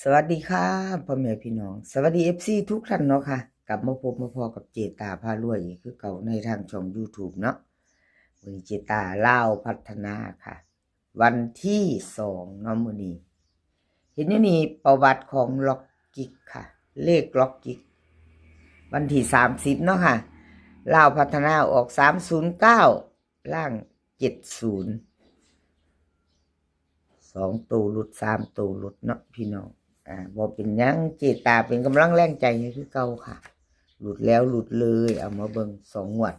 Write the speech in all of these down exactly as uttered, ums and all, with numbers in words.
สวัสดีค่ะ พ่อแม่พี่น้อง สวัสดี เอฟซี ทุกท่านเนาะค่ะ กลับมาพบมาพ้อกับเจตาพารวยอีกคือเก่าในทางช่อง YouTube เนาะ มื้อนี้เจตาลาวพัฒนาค่ะ วันที่สองเนาะ มื้อนี้ เห็นอยู่นี่ประวัติของล็อกจิกค่ะ เลขล็อกจิก วันที่สามสิบเนาะค่ะ ลาวพัฒนาออกสามศูนย์เก้า ล่างเจ็ดศูนย์ สองตัวหลุด สามตัวหลุดเนาะพี่น้อง อ่า บ่เป็นหยัง เจตาเป็นกำลังแรงใจให้คือเก่าค่ะ หลุดแล้วหลุดเลย เอามาเบิ่งสองงวด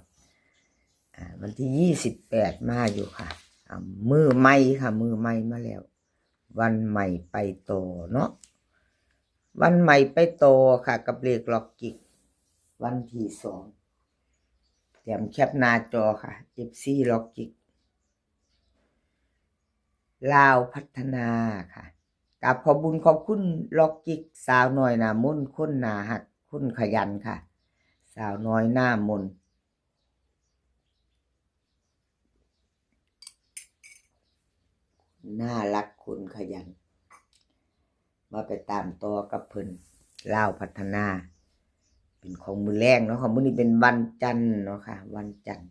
อ่า วันที่ยี่สิบแปดมาอยู่ค่ะ อ่า มื้อใหม่ค่ะ มื้อใหม่มาแล้ว วันใหม่ไปต่อเนาะ วันใหม่ไปต่อค่ะ กับเลขล็อกจิก วันที่สอง เตรียมแคปหน้าจอค่ะ เอฟซี ล็อกจิก ลาวพัฒนาค่ะ กราบขอบบุญขอบคุณล็อกจิก สาวน้อยหน้ามนต์ คนน่าฮัก คนขยันค่ะ สาวน้อยหน้ามนต์ น่ารัก คนขยัน มาไปตามต่อกับเพิ่น ลาวพัฒนา เป็นของมื้อแลงเนาะค่ะ มื้อนี้เป็นวันจันทร์เนาะค่ะ วันจันทร์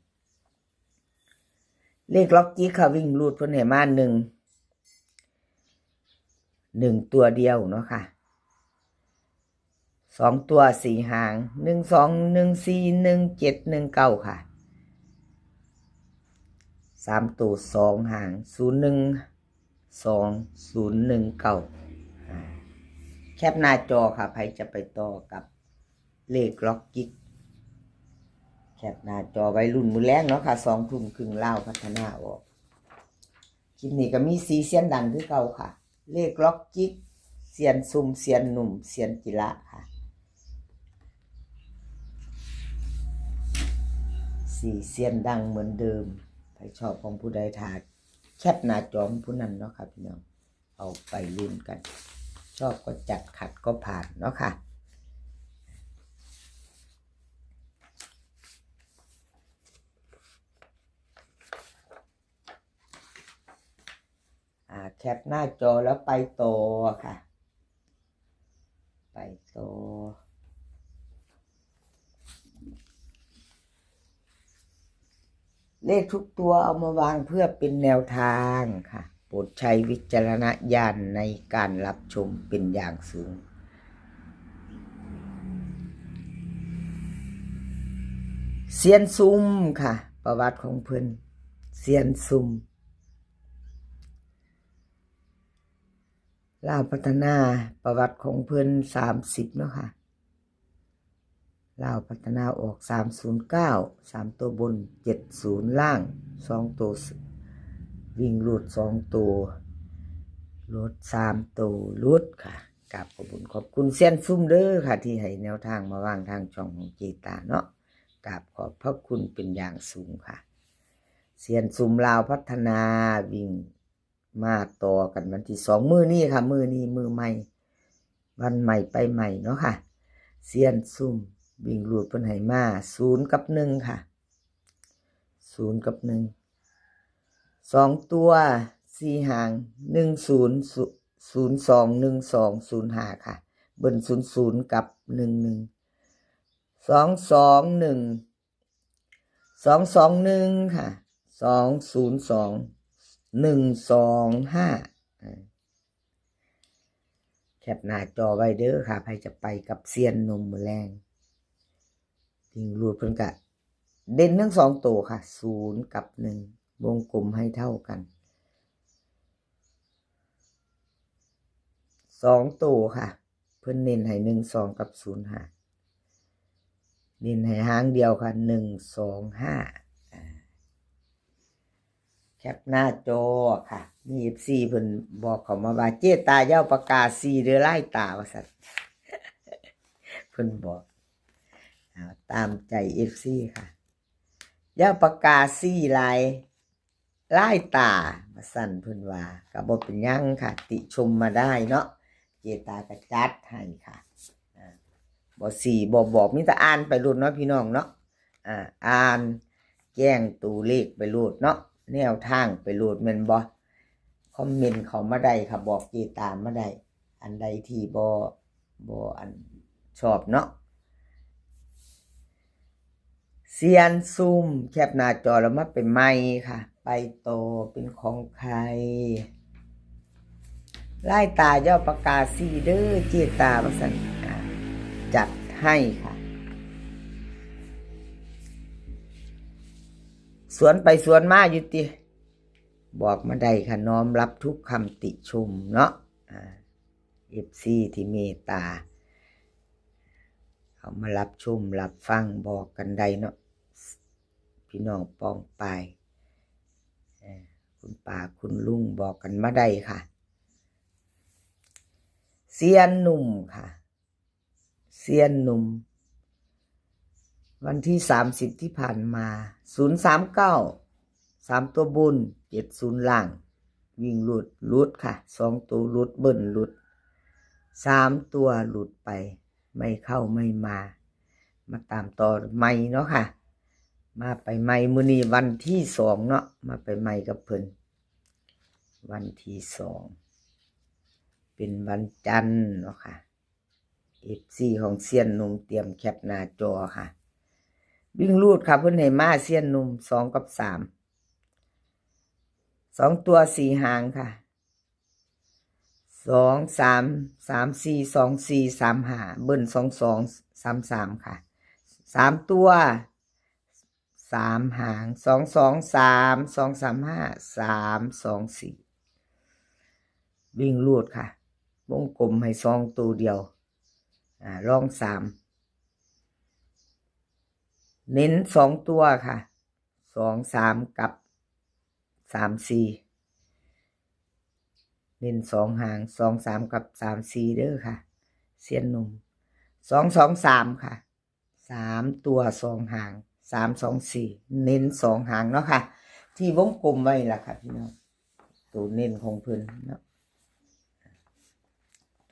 เลขล็อกจิกค่ะ วิ่งรูดเพิ่นให้มาหนึ่ง หนึ่งตัวเดียวเนาะค่ะ สองตัวสี่หาง หนึ่งสอง หนึ่งสี่ หนึ่งเจ็ด หนึ่งเก้าค่ะ สามตัวสองหาง ศูนย์หนึ่งสอง ศูนย์หนึ่งเก้า อ่า แคปหน้าจอค่ะ ใครจะไปต่อกับเลขล็อกจิก แคปหน้าจอไว้รุ่นมื้อแลงเนาะค่ะ สองทุ่มครึ่ง ลาวพัฒนาออก คลิปนี้ก็มีสี่เซียนดังคือเก่าค่ะ เลขล็อกจิก เซียนซุ่ม เซียนหนุ่ม เซียนจิระค่ะ สี่เซียนดังเหมือนเดิม ใครชอบของผู้ใดถาด แคปหน้าจอของผู้นั้นเนาะค่ะพี่น้อง เอาไปลุ้นกัน ชอบก็จัด ขัดก็ผ่านเนาะค่ะ อ่า แคปหน้าจอแล้วไปต่อค่ะ ไปต่อ เลขทุกตัวเอามาวางเพื่อเป็นแนวทางค่ะ โปรดใช้วิจารณญาณในการรับชมเป็นอย่างสูง เซียนซุ่มค่ะ ประวัติของเพิ่น เซียนซุ่ม ลาวพัฒนา ประวัติของเพิ่นสามสิบเนาะค่ะ ลาวพัฒนาออกสามศูนย์เก้า สามตัวบน เจ็ดศูนย์ล่าง สองตัว วิ่งรูดสองตัว หลุดสามตัว หลุดค่ะ กราบขอบคุณขอบคุณเซียนซุ่มเด้อค่ะ ที่ให้แนวทางมาวางทางช่องของเจตาเนาะ กราบขอบพระคุณเป็นอย่างสูงค่ะ เซียนซุ่มลาวพัฒนาวิ่ง มาต่อกันวันที่สอง มื้อนี้ค่ะ มื้อนี้มื้อใหม่ วันใหม่ไปใหม่เนาะค่ะ เซียนซุ่มวิ่งรูดเพิ่นให้มาศูนย์กับหนึ่งค่ะ ศูนย์กับหนึ่ง สองตัวสี่หาง หนึ่งศูนย์ ศูนย์สอง หนึ่งสอง ศูนย์ห้าค่ะ เบิ้ลศูนย์ศูนย์กับหนึ่งหนึ่ง สองสองหนึ่ง สองสองหนึ่งค่ะ สองศูนย์สอง หนึ่งสองห้า อ่า แคปหน้าจอไว้เด้อค่ะ ใครจะไปกับเซียนหนุ่มมื้อแลง วิ่งรูดเพิ่นกะเด่นทั้งสองตัวค่ะ ศูนย์กับหนึ่ง วงกลมให้เท่ากัน สองตัวค่ะ เพิ่นเน้นให้หนึ่งสองกับศูนย์ห้า เน้นให้หางเดียวค่ะ หนึ่งสองห้า อ่า แคปหน้าจอค่ะ มี เอฟซี เพิ่นบอกเข้ามาว่า "เจตาอย่าเอาปากกาสีเด้อ ลายตา" ว่าซั่น เพิ่นบอก อ่า ตามใจ เอฟซี ค่ะ "อย่าเอาปากกาสีหลาย ลายตา" ว่าซั่นเพิ่นว่า ก็บ่เป็นหยังค่ะ ติชมมาได้เนาะ เจตาก็จัดให้ค่ะ อ่า บ่สีบ่บอก มีแต่อ่านไปโลดเนาะพี่น้องเนาะ อ่า อ่านแจ้งตัวเลขไปโลดเนาะ แนวทางไปโลดแม่นบ่ คอมเมนต์เข้ามาได้ค่ะ บอกเจตามาได้ อันใดที่บ่บ่อันชอบเนาะ เซียนซุ่มแคปหน้าจอแล้วมาไปใหม่ค่ะ ไปต่อเป็นของใคร ไล่ตาย่อปากกาสีเด้อเจตาว่าซั่น อ่า จัดให้ค่ะ สวนไปสวนมาอยู่ติ บอกมาได้ค่ะ น้อมรับทุกคำติชมเนาะ อ่า เอฟซี ที่เมตตา เอามารับชมรับฟังบอกกันได้เนาะ พี่น้องปองปาย เอ่อ คุณป้าคุณลุงบอกกันมาได้ค่ะ เซียนหนุ่มค่ะ เซียนหนุ่ม วันที่สามสิบที่ผ่านมา ศูนย์สามเก้า สามตัวบน เจ็ดศูนย์ล่าง วิ่งหลุดหลุดค่ะ สองตัวหลุด เบิ้ลหลุด สามตัวหลุดไป ไม่เข้าไม่มา มาตามต่อใหม่เนาะค่ะ มาไปใหม่มื้อนี้วันที่สองเนาะ มาไปใหม่กับเพิ่น วันที่สอง เป็นวันจันทร์เนาะค่ะ เอฟซี ของเซียนหนุ่มเตรียมแคปหน้าจอค่ะ วิ่งรูดค่ะ เพิ่นให้มาเซียนหนุ่ม สองกับสาม สองตัวสี่หางค่ะ สองสาม สามสี่ สองสี่ สามห้า เบิ้ล สองสอง สามสาม ค่ะ สามตัว สามหาง สองสองสาม สองสามห้า สามสองสี่ วิ่งรูดค่ะ วงกลมให้สองตัวเดียว อ่า รองสาม เน้นสองตัวค่ะ สองสาม กับ สามสี่ เน้นสองหาง สองสาม กับ สามสี่ เด้อค่ะ เซียนหนุ่ม สองสองสาม ค่ะ สามตัวสองหาง สามสองสี่ เน้นสองหางเนาะค่ะ ที่วงกลมไว้ล่ะค่ะพี่น้อง ตัวเน้นของเพิ่นเนาะ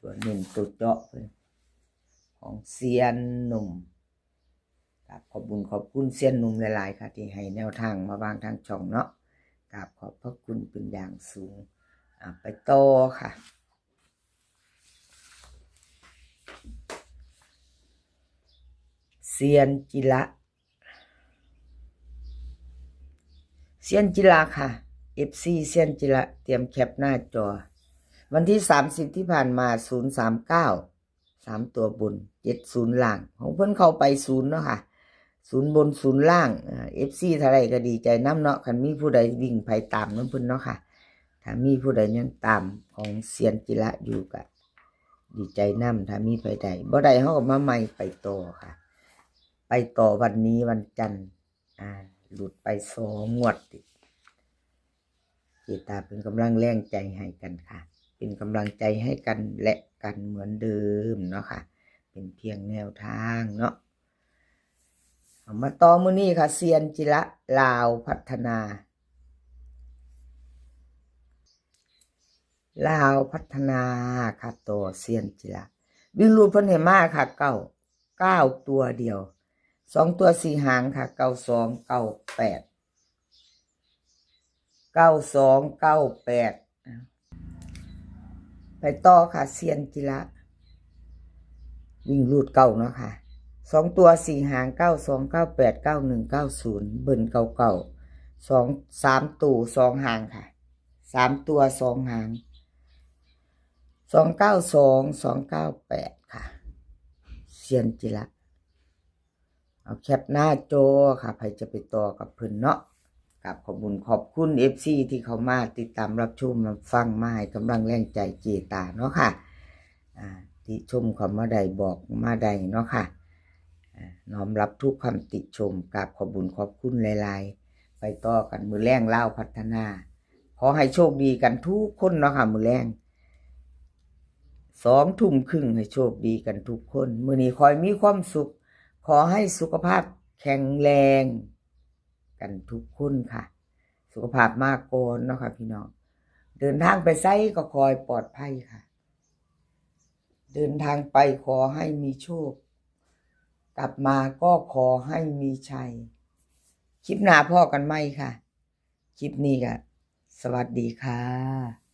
ตัวเน้นตัวเจาะเพิ่น ของเซียนหนุ่ม กราบขอบบุญขอบคุณเซียนหนุ่มหลายๆค่ะ ที่ให้แนวทางมาวางทางช่องเนาะ กราบขอบพระคุณเป็นอย่างสูง อ่ะ ไปต่อค่ะ เซียนจิระ เซียนจิระค่ะ เอฟซี เซียนจิระ เตรียมแคปหน้าจอ วันที่สามสิบที่ผ่านมา ศูนย์สามเก้า สามตัวบน เจ็ดศูนย์ล่าง ของเพิ่นเข้าไปศูนย์เนาะค่ะ ศูนย์บนศูนย์ล่าง อ่า เอฟซี เท่าใดก็ดีใจนำเนาะ คันมีผู้ใดวิ่งไผตามนำเพิ่นเนาะค่ะ ถ้ามีผู้ใดยังตามของเซียนจิระอยู่ก็ดีใจนำ ถ้ามีไผได้ บ่ได้เฮาก็มาใหม่ไปต่อค่ะ ไปต่อวันนี้วันจันทร์ อ่า หลุดไปสองงวดติด เจตาเป็นกำลังแรงใจให้กันค่ะ เป็นกำลังใจให้กันและกันเหมือนเดิมเนาะค่ะ เป็นเพียงแนวทางเนาะ เอามาต่อมื้อนี้ค่ะ เซียนจิระ ลาวพัฒนา ลาวพัฒนาค่ะ ต่อเซียนจิระ วิ่งรูดเพิ่นให้มาค่ะ เก้า เก้าตัวเดียว สองตัวสี่หางค่ะ เก้าสอง เก้าแปด เก้าสอง เก้าแปด ไปต่อค่ะ เซียนจิระ วิ่งรูดเก้าเนาะค่ะ สองตัวสี่หาง เก้าสอง เก้าแปด เก้าหนึ่ง เก้าศูนย์ เบิ้ล เก้าเก้า สอง สามตัวสองหางค่ะ สามตัวสองหาง สองเก้าสอง สองเก้าแปด ค่ะ เซียนจิระ เอาแคปหน้าจอค่ะ ไผจะไปต่อกับเพิ่นเนาะ กราบขอบบุญขอบคุณ เอฟซี ที่เข้ามาติดตามรับชมรับฟัง มาให้กำลังแรงใจเจตาเนาะค่ะ อ่า ติชมเข้ามาได้ บอกมาได้เนาะค่ะ อ่า น้อมรับทุกคำติชม กราบขอบบุญขอบคุณหลายๆ ไปต่อกันมื้อแลง ลาวพัฒนา ขอให้โชคดีกันทุกคนเนาะค่ะ มื้อแลง สองทุ่มครึ่ง ให้โชคดีกันทุกคน มื้อนี้ขอให้มีความสุข ขอให้สุขภาพแข็งแรงกันทุกคนค่ะ สุขภาพมาก่อนเนาะค่ะพี่น้อง เดินทางไปไสก็ขอให้ปลอดภัยค่ะ เดินทางไปขอให้มีโชค กลับมาก็ขอให้มีชัย คลิปหน้าพ้อกันใหม่ค่ะ คลิปนี้ก็สวัสดีค่ะ